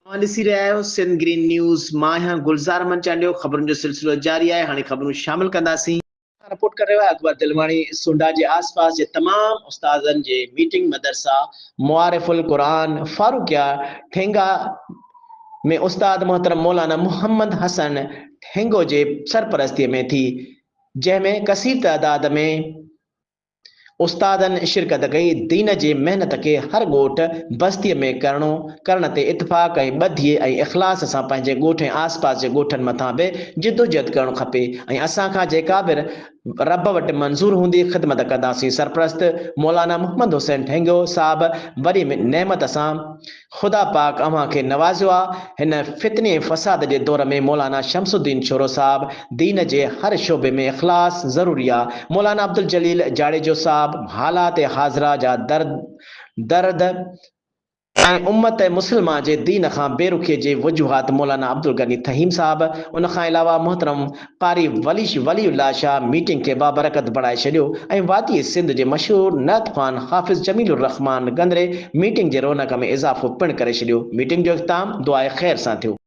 اوهان ڏسي رهيا آهيو سنڌ گرين نيوز، مان آهيان گلزار احمد چانڊيو، خبرن جو سلسلو جاري آهي، هاڻي خبرون شامل ڪنداسين. رپورٽ ڪري رهيو آهي اڪبر دلواڻي سونڊا جي آس پاس جي تمام استادن جي ميٽنگ مدرسه معارف القرآن فاروقيه ٺينگا ۾ استاد محترم مولانا محمد حسن ٺينگو جي سرپرستي ۾ ٿي جنهن ۾ ڪثير تعداد ۾ استادن شرڪت ڪئي، دين جي محنت کي هر ڳوٺ، بستيء ۾ ڪرڻو ڪرڻ تي اتفاق ۽ ٻڌيء ۽ اخلاص سان پنهنجي ڳوٺ ۽ آس پاس جي ڳوٺن مٿان به جدوجهد ڪرڻ کپي ۽ اسان کان جيڪا به رب وٽ منظور هوندي خدمت ڪنداسين سرپرست مولانا محمد حسين ٺينگيو صاحب وڏي نعمت سان خدا پاڪ اوهان کي نوازيو آ، هن فتني ۽ فساد جي دور ۾ مولانا شمس الدين شورو صاحب دين جي هر شعبي ۾ اخلاص ضروري آ، مولانا عبدالجليل جاڙيجو صاحب حالات حاضره جا درد درد ۽ امت مسلمه جي دين کان بي رخي جي وجوهات مولانا عبدالغني ٿهيم صاحب ان کان علاوه محترم قاري ولي ولي الله شاهه ميٽنگ کي بابرڪت بڻائي ڇڏيو ۽ واديء سنڌ جي مشهور نعت خوان حافظ جميل الرحمان گندري ميٽنگ جي رونق ۾ اضافو پڻ ڪري ڇڏيو. ميٽنگ جو اختتام دعاء خير سان ٿيو.